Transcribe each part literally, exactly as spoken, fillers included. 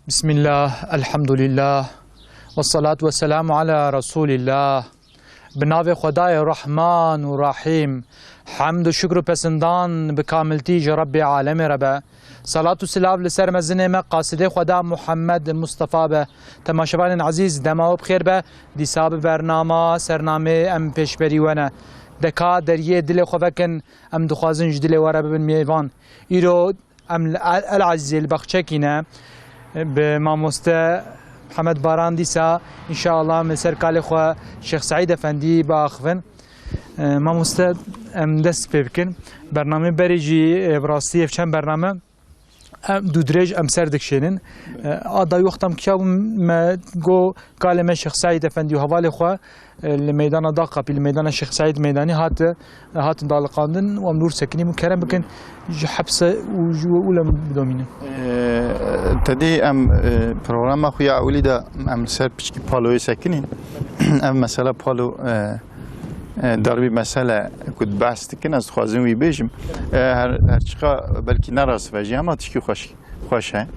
Bismillah, elhamdulillah, ve salatu ve selamu ala Resulillah. Bi navê Xwedayê Rahman û Rahîm, hemd û şukr û pesindan bi kamiltî ji Rebbê Alemê re be. Salat û silav li ser mezinê me, qasidê Xweda Muhammed Mustafa be. Temaşevanên ezîz, dema we bi xêr be. Dîsa bi bernama, sernamê em pêşberî we ne. Deka deriyê dilê xwe vekin, em dixwazin ji dilê we re bibin mêvan. Îro Em li El, El Azîzê li Baxçekî ne, bi mamoste Mihemed Baran dîsa, înşallah, em li ser kalê xwe Şêx Seîd Efendî biaxivin. E, mamoste, em dest pê bikin. Bernamê berê jî, e, bi rastî ev çend bername, em dûdirêj em ser dikişênin. E, a dayî wexta em kiya bûn, me got, kalê me Şêx Seîd Efendî û hevalê xwe, e, li meydana Dağkapı, li meydana Şêx Seîd Meydanî hate, hatin daliqandin û em li wir sekinî bûn. Kerem bikin, ji hepse û ji we ûlem bidomînin. E, tedî em, e, programa xwe ya ewilî de em li ser piçkî Paloyê sekinîn. Ev mesela Palo, e, e, darbî mesele ku behs dikin, ez dixwazim wî bêjim. E, her, her çiqa belkî ne rast ve jî, ama tişkî xweş. Xweş e.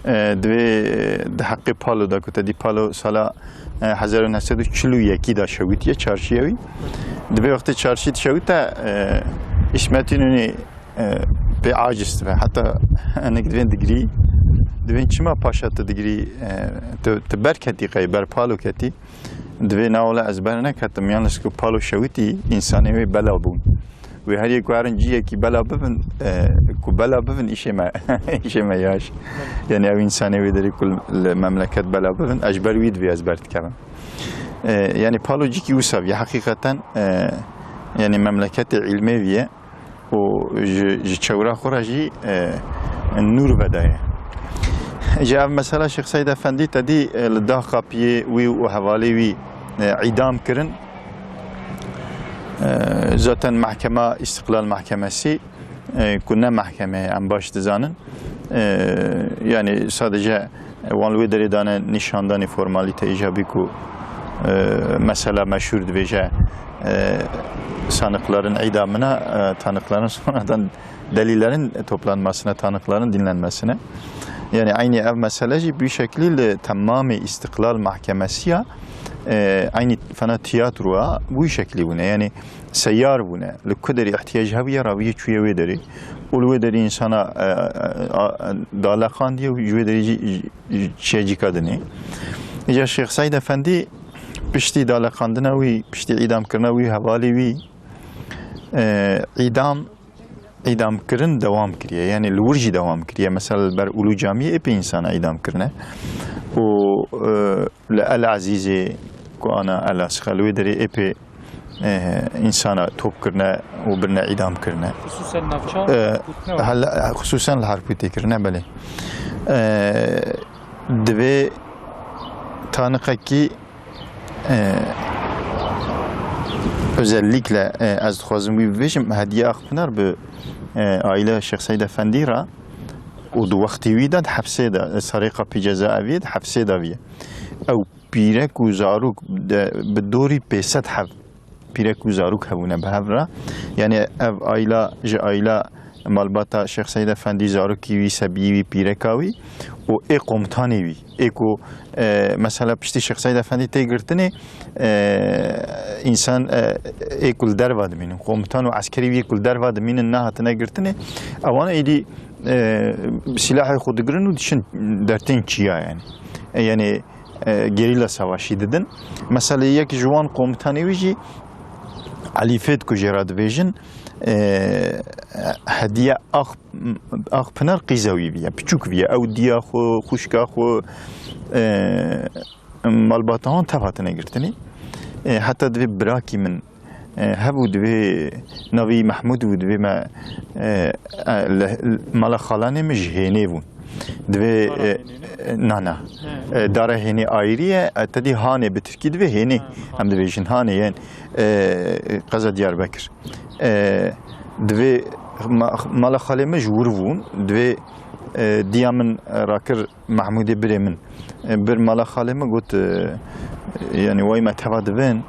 E, divê, e, di heqê Palo de ku te dî Palo sala, e, hezar û neh sed û çil û yekî de şewitiye çarşiyê wî. Divê wextê çarşî dişewite, e, Îsmet Înonî, e, pê aciz dibe. Heta hinek divên digirî. Divên çima paşa tu digirî, e, tu, tu ber ketî qey, ber Palo ketî. Divê na wele ez ber neketim, yalnız ku Palo şewitî, însanê wê bela bûn. Wê her yek werin ciyekî bela bibin, e, ku bela bibin îşê me, îşê me yaş. Yani ew însanê wê derê ku li memleket bela bibin, ez ji ber wî divê ez ber dikevim. E, yani Palo cîkî wisa viye heqîqeten, e, yani memleketê îlmê viye. û ji, ji çewra xwe re jî, e, nûr vedaye. Ji ev mesela Şêx Seîd Efendî te dî, e, li Dağkapiyê wî û hevalê wî, e, îdam kirin. E, zaten mehkema, Îstiqlal Mehkemesî, e, ku ne mehkeme ye, em baş dizanin. E, yani sadece wan li wê derê dane nîşandanê formalîte îcabî ku, e, mesela meşhur dibêje, e, sanıkların idamına, e, tanıkların sonradan delillerin toplanmasına, tanıkların dinlenmesine. Yani aynı ev mesele jî bir şekilde tamamı İstiklal Mahkemesi ya, e, aynı fena tiyatroya bu şekli bune. Yani seyar bune. Li ku derê ihtiyacî hebiye, raviyê çûye wê derê. Û li wê derê însana, e, e, a, daleqandiye û ji wê derê jî, jî, jî çiye cîka dinê. Îca Şêx Seîd Efendî piştî daleqandina wî, piştî îdamkirina wî, hevalê wî, e, îdam, îdamkirin dewam kiriye. Yani li wir jî dewam kiriye. Mesela li ber Ulu Camiyê epey însana îdam kirine. Û, e, li El Azîzê ku ana El Asxa, li wê derê epê, e, însana top kirine û birine îdam kirine. Xisûsen navça E, Harpûtê ne? Hela, xisûsen li Harpûtê kirine, belê. E, divê taniqekî, e, özellikle, e, ez dixwazim wî bibêjim, Hediye Akpınar bi, e, aile Şêx Seîd Efendî re û di wextî wî de di hepsê de, e, Sarê Qapî Cezaeviyê di hepsê de viye. Ew pîrek û zarok de, bi dorî pênsed heb pîrek û zarok hebûne bi hev re. Yani ev aîla ji aîla malbata Şêx Seîd Efendî, zarokî wî, sebiyê wî, pîreka wî û ê komutanê wî. Ê ku, e, mesela piştî Şêx Seîd Efendî tê girtinê, e, însan, e, ê ku li derva dimînin, komutan û eskerî wî ku li derva dimînin, nehatine girtinê, ewan êdî, e, silahê xwe digirin û diçin dertên çiya yani. E, yani e, gerîla savaşî didin. Mesela yek ji wan komutanê wî jî Elî Fêd ku jê re dibêjin, e, Hediye Ak-, Akpınar qîza wî viye, piçûk viye. Ew diya xwe, xwişka xwe, e, malbata wan tev hatine girtinê. E, heta divê birakî min e, hebû divê navê Mehmûd bû, divê me, e, e, li, mala xalanê min ji Hênê bûn. Divê, Dara e, Hênê ne? E, na, na. He. E, Dara Hênê ayrî ye, e, te dî Hanê bi tirkî divê Hênê. Ha, Hanê. Em dibêjin Hanê, yên, e, qeza Diyarbekir. E, divê ma-, mala xalê min ji wir bûn, divê, e, diya min, e, rakir Mehmûdê birê min, e, bir mala xalê min got, e, yani way me teva dibin,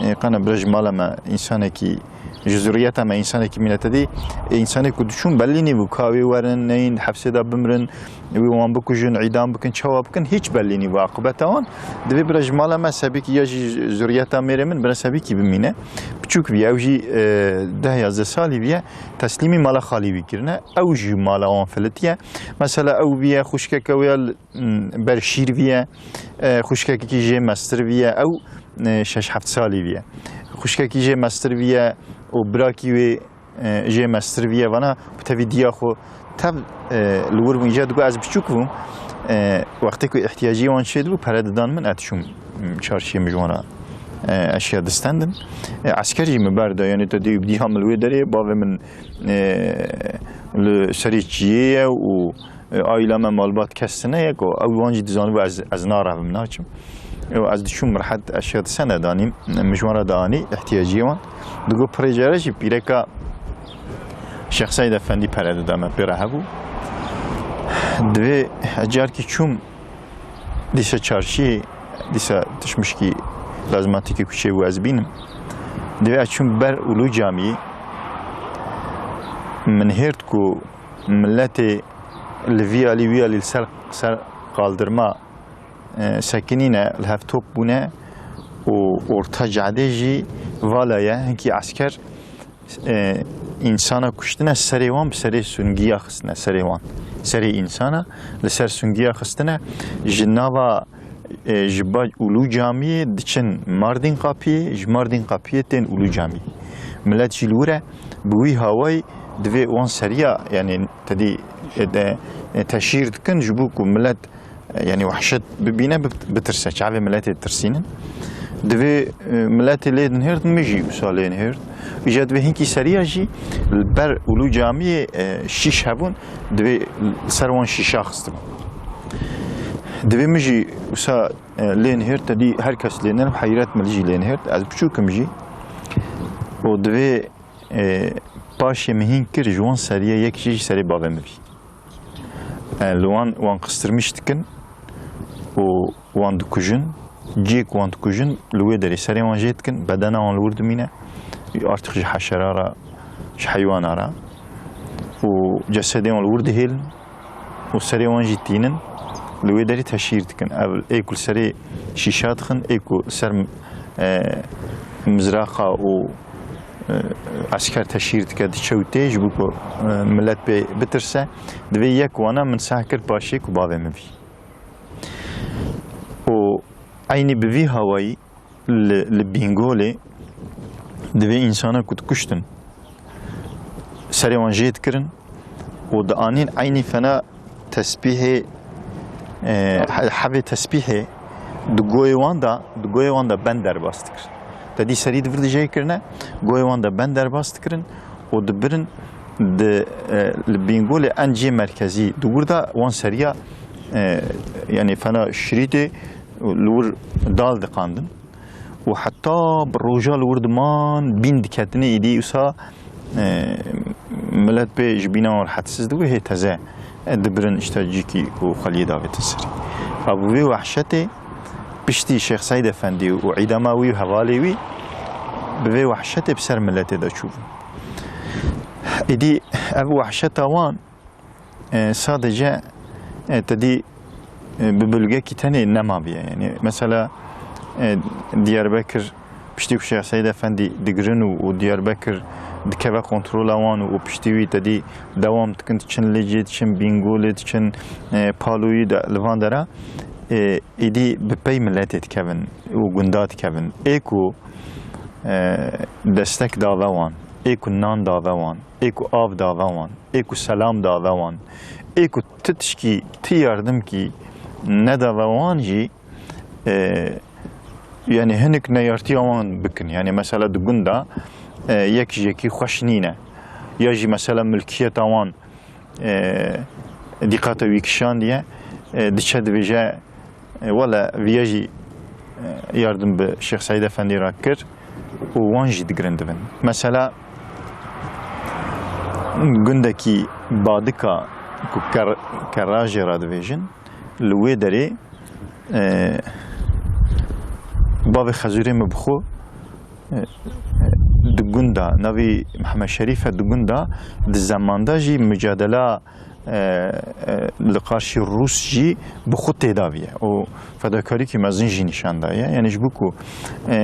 e, qana bira ji mala me însanekî Ji zuriyeta me însanekî mîne te dî, e, însanê ku diçûn bellî nîbû, ka wê werin, neyên, di hefsê de bimrin, wê wan bikujin, îdam bikin, çawa bikin, hîç bellî nîbû aqibeta wan. Divê bira ji mala me sebîkî ya jî zuriyeta mêrê min bira sebîkî bimîne. Piçûk bîye, ew jî, e, deh yazdeh salî bîye, teslîmî mala xalî wî kirine. Ew jî mala wan filitiye. Mesela ew bîye, xwişkeke wê ya li, m, ber şîr bîye, e, xwişkekî jê mestir bîye. Ew, e, şeş heft salî bîye. Xwişkekî jê mestir bîye û birakî wê, e, jê mestir bîye. Vana bi tevî diya xwe tev, e, li wir bûn. Îca digot ez biçûk bûm. E, wextê ku ihtiyacî wan çê dibû, pere didan min, ez diçûm, m, çarşiyê min ji wan re, e, eşya distendim. E, esker jî min berda, yanî te dî diya min li wê derê, bavê min, e, li serê çiyê ye û, e, aîla me malbat kes tune ye ku ew wan jî dizanibû ez, ez narevim, naçim. Û ez diçûm rehet eşya dise nedanîm, min ji wan re dianî ihtiyaciyê wan. Digot pirê care jî pîreka Şêx Seîd Efendî pere dida me pê re hebû. Divê ez carkî çûm dîsa çarşiyê, dîsa tişmişkî lazmatîkî kuçê bû ez bînim. Divê ez çûm ber Ulu Camiyê, min hêrt ku miletê li vî alî wî alî li ser, ser qaldirma, e, sekinîne, li hev top bûne û orta cadê jî vala ye. Hinkî esker, e, însana kuştine, serê wan bi serê sungiya xistine, serê wan. Serê însana li ser sungiya xistine, ji nava, e, ji ba Ulu Camiyê diçin Mardîn Qapiyê, ji Mardîn Qapiyê tên Ulu Camiyê. Milet jî li wir e, bi wî hawayî divê wan seriya, yanî te dî, e, de, e, teşhîr dikin, ji bo ku milet, e, yanî wehşet bibîne, bi-, bitirse, çavê miletê tirsînin. Divê, e, miletê lê dinhêrdin, min jî wisa lê nihêrt. Îca divê hinkî seriya jî li ber Ulu Camiyê, e, şîş hebûn, divê li ser wan şîşa xistibûn. Divê min jî wisa, e, lê nihêrt, te dî her kes lê nihêrt, heyret min jî lê nihêrt. Ez biçûk im jî. Û divê, e, paşê min hîn kir, ji wan seriya yek jî ji serê bavê min bî. E, li wan, wan qistirmîş dikin û wan dikujin. Cihê ku wan dikujin, li wê derê serê wan jê dikin, bedena wan li wir dimîne. Artık ji heşera re, ji heywana re. Û cesedê wan li wir dihêlin û serê wan jî tînin, li wê derê teşhîr dikin. Ev ê ku li serê şîşa dixin, ê ku li ser, e, mizraqa û, e, esker teşhîr dike, diçe û tê, ji bo ku, e, milet pê bitirse, divê yek wana min seh kir paşê ku bavê min bî. Û eynî bi vî hawayî li, li Bîngolê divê însana ku dikuştin, serê wan jê dikirin û dianîn eynî fena tesbîhê, e, he-, hevê tesbîhê di goyê wan de, di goyê wan de ben derbas dikirin. Te dî serî di vir dijê kirine, goyê wan de ben derbas dikirin û dibirin di, e, li Bîngolê en cihê merkezî di wir de wan seriya, e, yanî fena şirîtê li wir dal diqandin. Û heta bi roja li wir diman bîn diketinê êdî wisa, e, milet pê ji bîna wan rehetsiz dibû, hê teze, e, dibirin işte cîkî û xeliyê davêtin serî. Ev bi vê wehşetê piştî Şêx Seîd Efendî û îdama wî û hevalê wî bi vê wehşetê bi ser miletê de çûbû. Êdî ev wehşeta wan E, sadece, e, te dî, e, bi bölgekî tenê nemaviye. Yani mesela, e, Diyarbekir piştî ku Şêx Seîd Efendî digirin û, û Diyarbekir dikeve kontrola wan û, û piştî wî te dî dewam dikin, diçin Licê, diçin Bîngolê, diçin, e, Paloyî de li van dera, e, êdî bi pey miletê dikevin û gunda dikevin. Ê ku, e, destek dave wan, ê ku nan dave wan, ê ku av dave wan, ê ku selam dave wan, ê ku ti tişkî, ti yardimkî nedave wan jî, e, yani hinek neyartiya wan bikin. Yani mesela di gunda, e, yek ji yekî xweş nîne. Ya jî mesela milkiyeta wan, e, dîqata wî kişandiye, e, diçe dibêje, E, wele viya jî, e, yardim bi Şêx Seîd Efendî re kir û wan jî digirin dibin. Mesela, gundekî Badika ku Ker-, Kerrajê re dibêjin, li wê derê, e, bavê Xezûrê min bi xwe, e, di Gunda, navî Mihemed Şerîf e, di gunda, di zemanda jî mucadela, e, e, li qarşî Rûs jî bi xwe têdavî ye. Û fedakarîkî mezin jî nîşan daye. Yanî ji bo ku, e,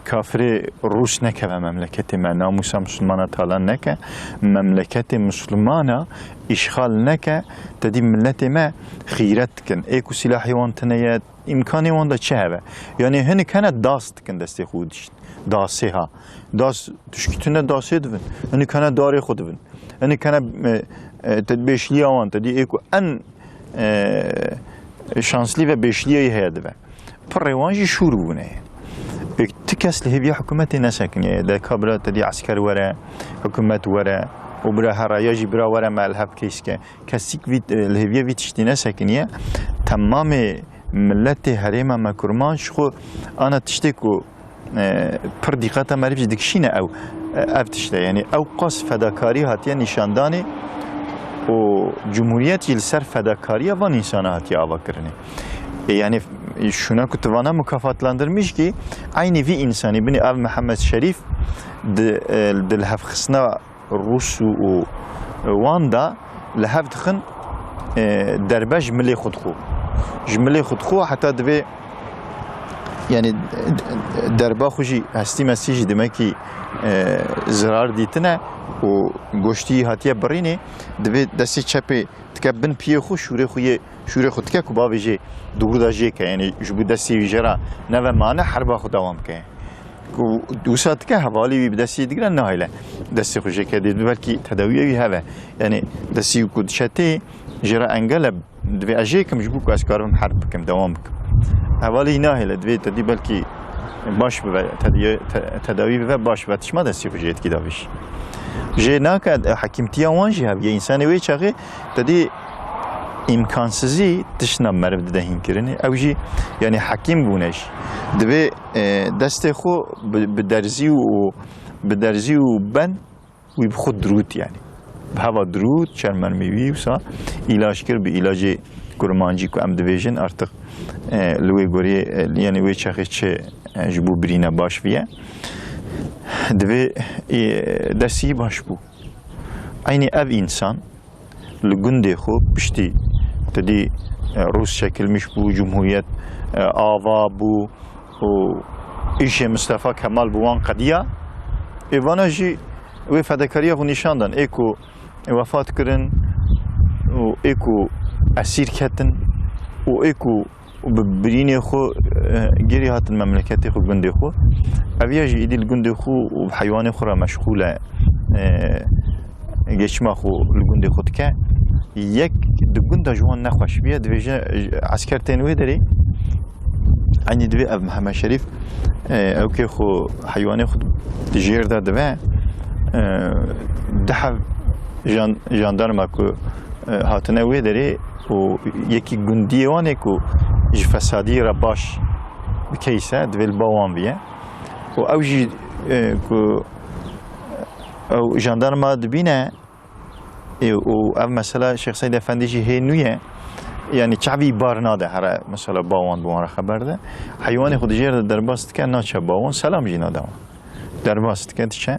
kafirê Rûs nekeve memleketê me, namûsa Misilmana talan neke, memleketê Misilmana îşxal neke, tedî miletê me xîret dikin. Ê ku sîlahê wan tune ye, îmkanê wan de çi hebe? Yanî hinek hene das dikin destê xwe û dişt. Dasê ha. Das tişkî tune dasê dibin. Hinek hene darê xwe dibin. Hinek hene, e, e, te bêşliya wan, te dî ê ku en, e, şanslî ve bêşliyê heye dibe. Pirê wan jî şûr bûne. Ê, ti kes li hêviya hikûmetê nesekiniye. De ka bira te dî esker were, hikûmet were, û bira hera ya jî bira were me li hev keyske. Kesîk vî, e, li hêviya vî tiştî nesekiniye. Temamê miletê herêma me kurmanc xwe ana tiştê ku, e, pir dîqeta meriv jî dikişîne ew, e, ev tişt e. Yanî ew qas fedakarî hatiye nîşandanê û cumhuriyet jî li ser fedakariya van însana hatiye avakirinê. E, yanî şûna ku tu vana mukafatlandırmîş kî eynî vî însanî binî ev Mihemed Şerîf di, e, di lihevxistina Rûs û, û wan de li hev dixin, e, derbe ji milê xwe dixwe. Ji milê xwe dixwe heta divê, yanî, derba xwe jî hestî mestî jî demekî, e, zirar dîtine û goştî hatiye birînê, divê destê çepê dike bin piyê xwe, şûrê xwe yê, şûrê xwe dike ku bavê jê dûr de jê ke, yanî ji bo destê wî jê re neve mane herba xwe dewam ke. Ku wisa dike hevalê wî bi destê digire nahêle destê xwe jê ke dê belkî tedawiya wî heve. Yanî destê wî ku diçe tê jê re engel e, divê ez jê kim ji bo ku ez karim herb bikim, dewam bikim. Hevalê wî nahêle, divê te dî belkî baş bibe, tediye-, te-, tedawî bibe, baş bibe, tişma destê xwe jê dikî davêjî. Jê nake, e, hekîmtiya wan jî hevî ye. Însanê wê çaxê te dî îmkansizî tişt na meriv dide hînkirinê. Ew jî, yanî hekîm bûne jî. Divê, e, destê xwe bi, bi derzî û, bi derzî û ben wî bi xwe dirût, yanî. Bi heva dirût, çermermî wî wisa îlac kir bi îlacê kurmancî ku em dibêjin, artık, e, li wê gorî, e, yanî wê çaxê çi, e, ji bo birîne baş viye. Divê, e, destî baş bû. Eynî ev însan li gundê xwe piştî te dî, e, Rûs çekilmiş bû, cumhuriyet, e, ava bû û îşê Mistefa Kemal bi wan qediya. Ê vana jî wê fedakariya xwe nîşan dan. Ê ku wefat kirin û ê ku esîr ketin û ê ku û bi birînê xwe, e, gêrî hatin memleketê xwe, gundê xwe. Ev ya jî êdî li gundê xwe û bi heywanê xwe re meşxûl e, e, geçima xwe li gundê xwe dike. Yek di gunda ji wan nexweş bûye, dibêje, e, esker tên wê derê. Eynî divê ev Mihemed Şerîf, e, ewkê xwe, heywanê xwe di jêr de dibe. E, du heb jan-, jandarma ku, e, hatine wê derê, û yekî gundiyê wan ê ku ji fesadiyê re baş bi keyse, divê li ba wan viye. Û ew jî, e, ku ew jandarma dibîne, e, û ev mesela Şêx Seyd Efendî jî hê nû ye. Yanî çavî bar nade here mesela ba wan bi wan re xeber de. Heywanê xwe di jêr de derbas dike, naçe ba wan, selam jî nade wan. Derbas dike, diçe.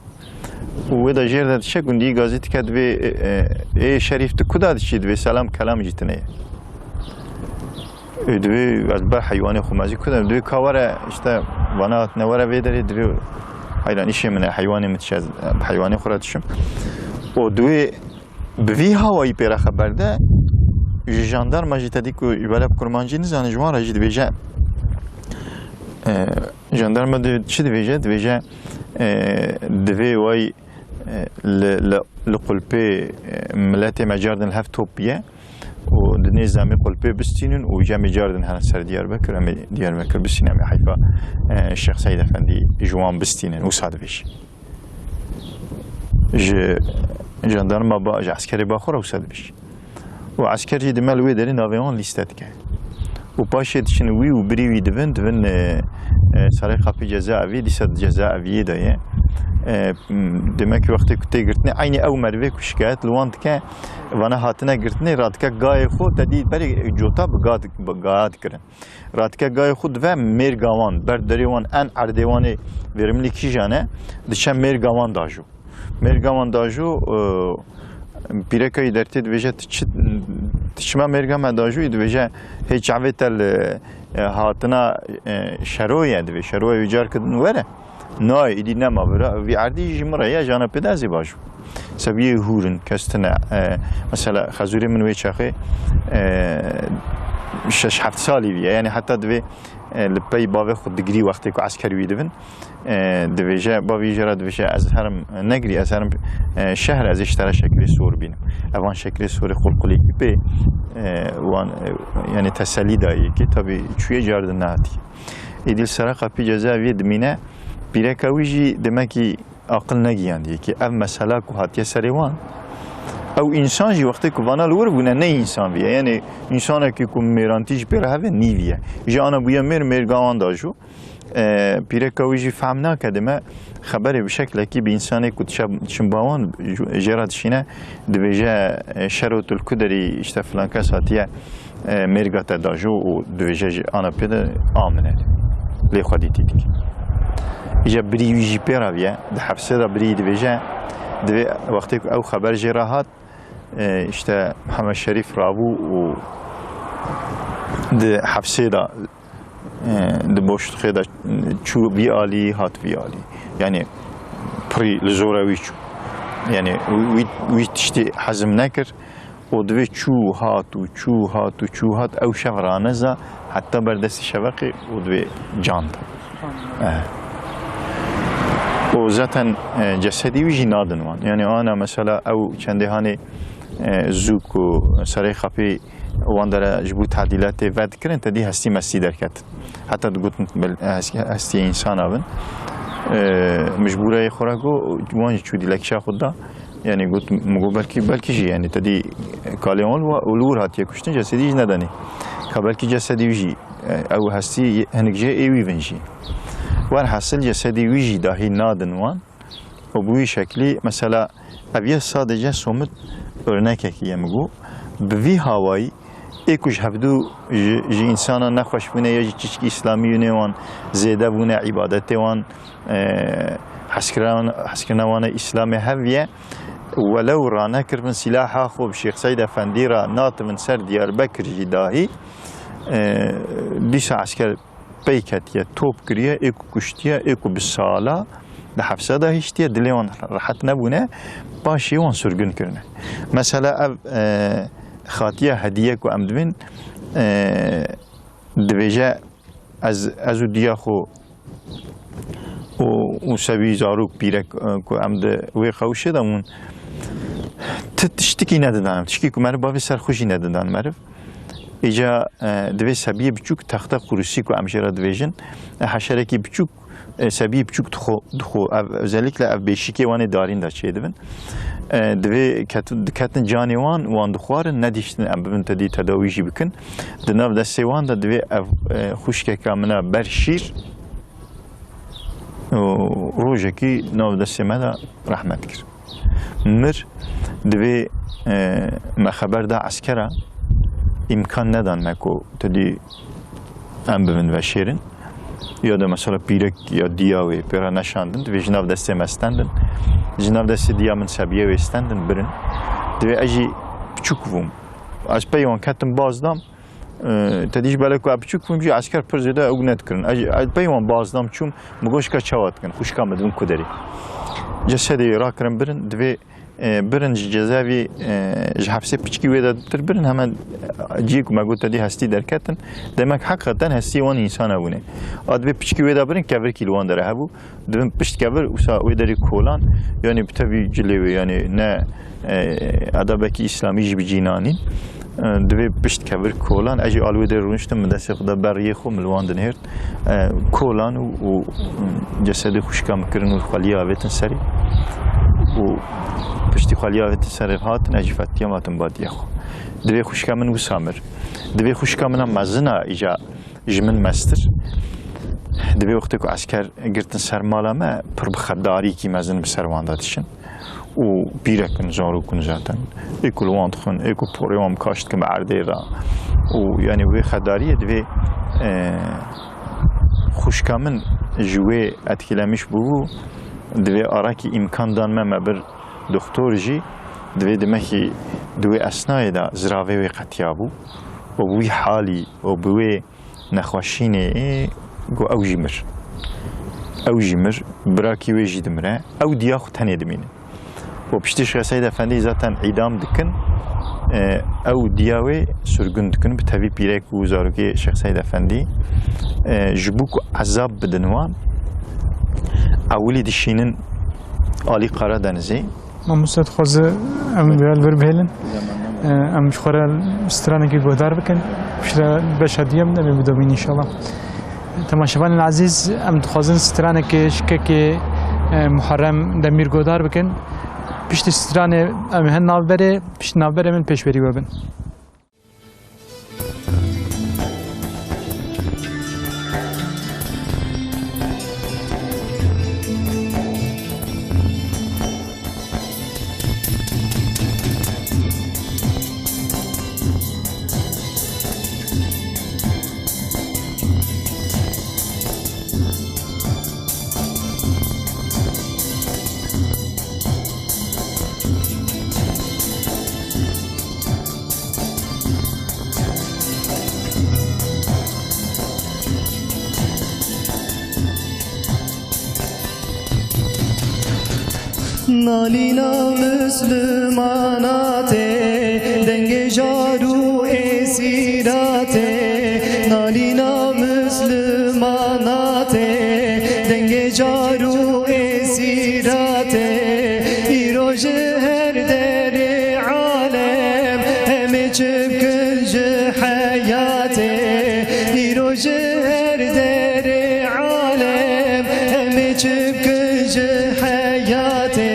Û wê de jêr de diçe, gundî gazî dike, divê, e, e, ê Şerîf, tu kuda diçî, divê selam kelam jî tune ye. E, divê ez ber heywanê xwe mezî kuda, divê ka were, işte, vana hatine were vê derê, divê heyran îşê min e, heywanê min diçe, ez heywanê xwe re dişim. Û divê bi vî hawayî pê re xeber de, ji jandarma jî te dî ku ji bela bi kurmancî nizane, ji wan re jî dibêje, e, Jandarma di-, çi dibêje? Dibêje, e, divê way, e, li, li, li qulpê, e, miletê me cardin li hev top biye û di nêz em ê qulpê bistînin û cem ê cardin hene ser Diyarbekir, em ê Diyarbekir bistînin, em ê heyfa, e, Şêx Seyd Efendî ji wan bistînin, wisa dibêje. Ji jandarma ba, ji eskerê ba xwe re wisa dibêje. Û esker jî dime li wê derê navê wan lîste dike. Û paşê diçin wî û birî wî dibin, dibin, e, e, serê qapî cezaevî, dîsa di cezaeviyê de ye. E, demek ki wextê ku tê girtinê, eynî ew merivê ku şikayet li wan dike, vana hatine girtinê, radike gayê xwe, te dî berê cota bi ga dik-, bi gaya dikirin. Radike gayê xwe dive mêrga wan, ber derê wan, en erdê wan ê verimlî kîjan e, diçe mêrga wan dajû. Mêrga wan dajû, e, pîreka wî dertê dibêje, "Tu çi, tu çima mêrga me dajû?" Dibêje, "Hê çavê te li, e, hatina, e, şeroyê ye." Dibê, "Şeroyê wî careke din were." Nayê, îdî nema vira, vî erdî ji min re ye, jana pê de ez ê bajû. Sebiyê hûr in, kes tune. E, mesela, xezûrê min wê çaxê, e, şeş heft salî viye. Yani heta divê, e, li pey bavê xwe digirî wextê ku esker wî dibin. E, dibêje, bavî jê re dibêje, "Ez herim negirî, ez herim, e, şehr, ez ê ji te re şeklê sor bînim." Evan şeklê sorê qulqulî pê, e, wan, e, yani teselî dayê ki, tabii çûye car din nehatiye. Êdî li sera qapî cezaeviyê dimîne, pîreka wî jî demekî aqil negiyandiye ki ev mesela ku hatiye serê wan, ew însan jî wextê ku vana li wir bûne ne însan viye. Yani însanekî ku mêrantî jî pê re heve nîviye. Ji ana bûye mêr, mêrga wan dajû. E, pîreka wî jî fehm nake dime xeberê bi şeklekî bi însanê ku diçe çimba wan jê re dişîne, dibêje, e, "Şero tu li ku derî, işte filan kes hatiye, e, mêrga te dajû û dibêje ji ana pê de a min e." Lê xwedî tî dike. Îca birî wî jî pê re viye, di hefsê de birî dibêje, divê wextê ku ew xeber jê re hat, e, işte Mihemed Şerîf rabû û di hefsê de, e, di boşluxê de çû vî alî, hat vî alî. Yani pirî li zora wî çû. Yani wî, wî, wî tiştî hezm nekir. û divê çû hat û çû hat û çû hat, ew şev raneza heta ber destê şeveqê û divê can da. Eh. Û zaten, e, cesedî wî jî nadin wan. Yani ana mesela ew çendê hanê, e, zû ku serê xapî wan dere ji bo tadîlatê vedikirin, te dî hestî mestî derketin. Heta digotin bel-, hestî, hestî însan abin. E, mijbûreyê xwe re got, wan jî çû dilekşa xwe da. Yani got, min got belkî, belkî jî yani te dî kalê wan wa, û li wir hatiye kuştin, cesedî jî nedanî. Ka belkî cesedî wî jî, e, ew hestî hinik jê ê wî vin jî. Werhasil cesedî wî jî dahî nadin wan. Û bi wî şeklî mesela ev ye sadece somut örnekekî ye min got. Bi vî hawayî ê ku ji hevdû ji, ji însana nexweş bûne ya jî çişkî îslamî yûnê wan zêde bûne, îbadetê wan, e, hezkiran-, hezkirina wan e îslamê hev ye. Welew ranekiribin sîlaha xwe bi Şêx Seyd Efendî re natibin ser Diyarbekir jî dahî, e, dîsa esker pey ketiye, top kiriye, ê ku kuştiye, ê ku bi sala di hefse de hiştiye, dilê wan rehet nebûne, paşê wan sirgûn kirine. Mesela ev, e, xatiya hediye ku em dibin, e, dibêje, ez, ez û diya xwe û, û sebî zarok, pîrek, e, ku em di wê qewşê de bûn, ti tiştikî nedidan, tişkî ku meriv bavê ser xwe jî nedidan meriv. Îca, e, divê sebiyê biçûk, texte qurusî ku em jê re dibêjin, e, heşerekî biçûk, e, sebiyê biçûk dixwe, dixwe. Ev, özellikle ev bêşikê wan ê darîn de çêdibin. E, divê ket-, diketin canê wan, wan dixwarin, nedîştin em bibin tedî tedawî jî bikin. Di nav destê wan de divê ev, e, xwişkeka min a ber şîr û rojekî nav destê me de rehmet kir. Mir, divê, e, me xeber da eskera, îmkan nedan me ku tedî em bibin veşêrin. Ya da mesela pîrek ya diya wê pê re neşandin, divê ji nav destê me stendin. Ji nav destê diya min sebiye wê stendin, birin. Divê ez jî piçûk bûm. Ez pey wan ketim, baz dam. E, te dî ji belê ku ez piçûk bûm jî esker pir zêde ew nedikirin. Ez, ez pey wan baz dam çûm, min got, "Şika çawa dikin? Xwişka min dibin ku derê?" Cesedê rakirin birin, divê, e, birin ji cezaevî, e, ji hefsê piçkî wê de dir birin, hemen ciyê ku me got te dî hestî derketin. Demek heqîqeten hestî wan însana bûne. A divê piçkî wê de birin, kevirkî li wan dere hebû. Dibin pişt kevir, wisa wê derî kolan, yani bi tevî cilê wê, yani ne, e, edebekî îslamî jî bi cî nanîn. E, divê pişt kevir kolan, ez jî al wê derî rûniştim, min destê xwe da ber riyê xwe, min li wan dinihêrt. E, kolan û, û cesedê xwişka min kirin û xweliyê avêtin serê. Û piştî xweliyê avêtin serê hatin, ez jî fetiyam hatim ba diya xwe. Divê xwişka min wisa mir. Divê xwişka min a mezin a îca ji min mestir. Di vê wextê ku esker girtin ser mala me, pir bi xedarîkî mezin bi ser wan de dişin. Û pîrek in, zarok in zaten. Ê ku li wan dixwin, ê ku porê wan bi kaş dikin bi erdê re. Û, yanî, wê xedariyê divê, e, xwişka min ji wê etkilemiş bûbû, divê arakî îmkan dan me, me bir doktor jî, divê demekî di wê esnayê de ziravê wê qetiyabû û bi wî halî û bi wê nexweşînê got ew jî mir. Ew jî mir, birakî wê jî dimire. Ew diya xwe tenê dimîne. Û piştî Şêx Seîd Efendî zaten îdam dikin, e, ew diya wê sirgûn dikin, bi tevî pîrek û zarokê Şêx Seîd Efendî, e, ji bo ku ezab bidin wan, ewilî dişînin alî Qaradenizê. Mamoste, dixwaze em vêya li vir bihêlin. Em ji xwe re stranekî guhdar bikin. Piştre beşa diyem em ê bidomîn înşallah. Temaşevanên ezîz, em dixwazin stranekê şikekê, e, Muharrem Demîr guhdar bikin. Piştî stranê em ê hin navberê, piştî navberê min pêşberî we bin. Nalîna Mislimana tê, dengê jar û êsîra tê. Nalîna Mislimana tê, dengê jar û êsîra tê. Îro ji her derê alem, em ê çi bikin ji heyatê. Îro ji her derê alem, em ê çi bikin ji heyatê.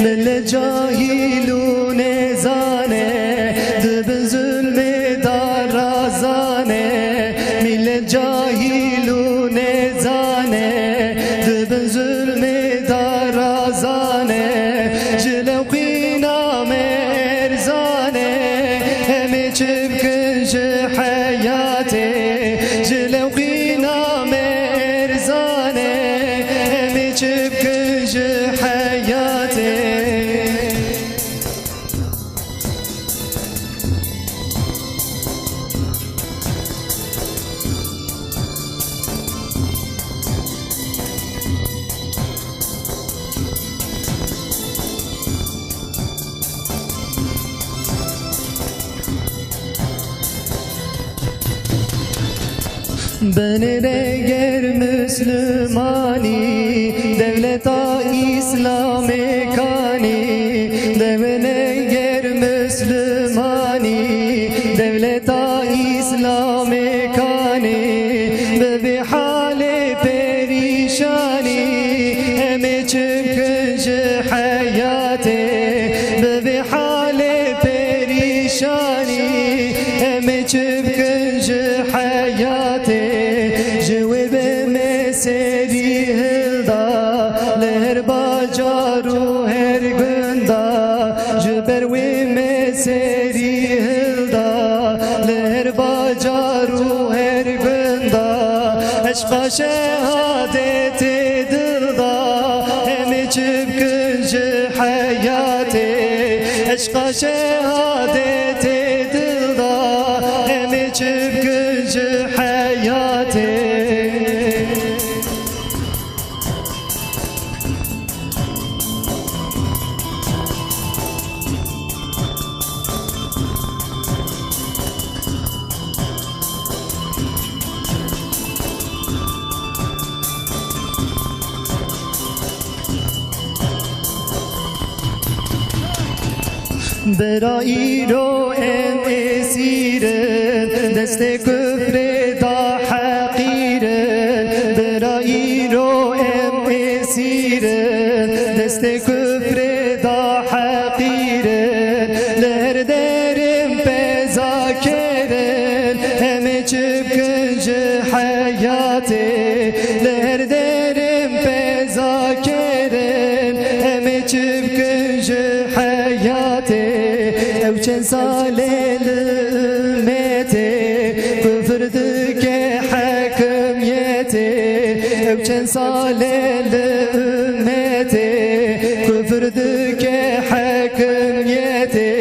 Millet cahîl û nêzan e, di bin zulmê darazan e. Millet cahîl û nêzan e, di bin zulmê darazan e. Ji lewqîna me erzan e, em ê çi bikin ji heyatê. Ji lewqîna me erzan e, em ê çi bikin ji heyatê. Benê de ger Mislimanî, dewleta Îslamê kanî. Dewenê ger Mislimanî, dewleta Îslamê kanî. Bi vê halê perîşanî, em ê çi bikin ji heyatê. Bi vê halê perîşanî, em ê çi bikin ji heyatê. Ji wê be me serî hilda, li her bajar û her gunda. Ji ber wê me serî hilda, li her bajar û her gunda. Eşqa şehadetê dil da, em ê çi bikin ji heyatê. Eşqa şehadetê dil da, em ê çi bikin ji heyatê. Bera îro em êsîr in, destê kufrê da heqîr in. Bera îro em êsîr in, destê kufrê da heqîr in. Li her derê em peza kerin, em ê çi bikin ji heyatê. dike hekimiyetê, ew çend sal e li ummetê, kufir dike hekimiyetê,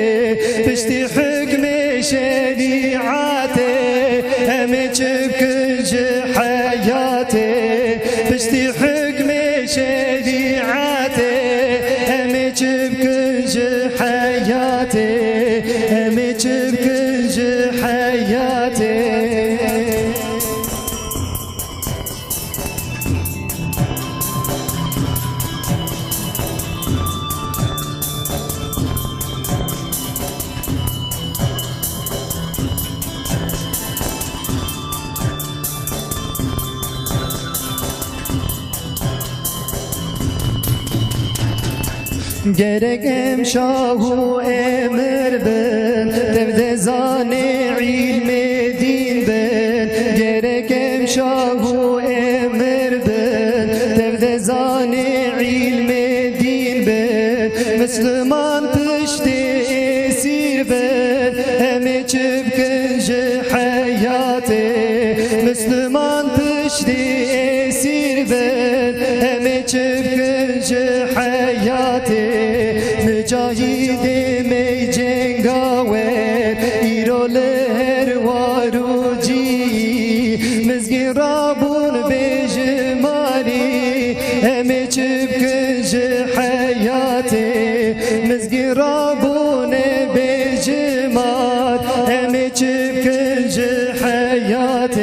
piştî hukmê şerîatê, em ê çi bikin ji heyatê, piştî hukmê şerîatê, em ê çi bikin ji heyatê, em ê çi bikin ji heyatê. Gerek em şah û emir bin, tevde zanê îlmê dîn bin. Gerek em şah û emir bin, tevde zanê îlmê dîn bin. Misliman piştî esîr bin, em ê çi bikin ji heyatê. Misliman piştî esîr bin, em ê çi bikin ji heyatê. Micahidê me cengawer, îro li her war û cî, mizgîn rabûn bêjimarî, em ê çi bikin ji heyatê. Mizgîn rabûne bêjimar, em ê çi bikin ji heyatê.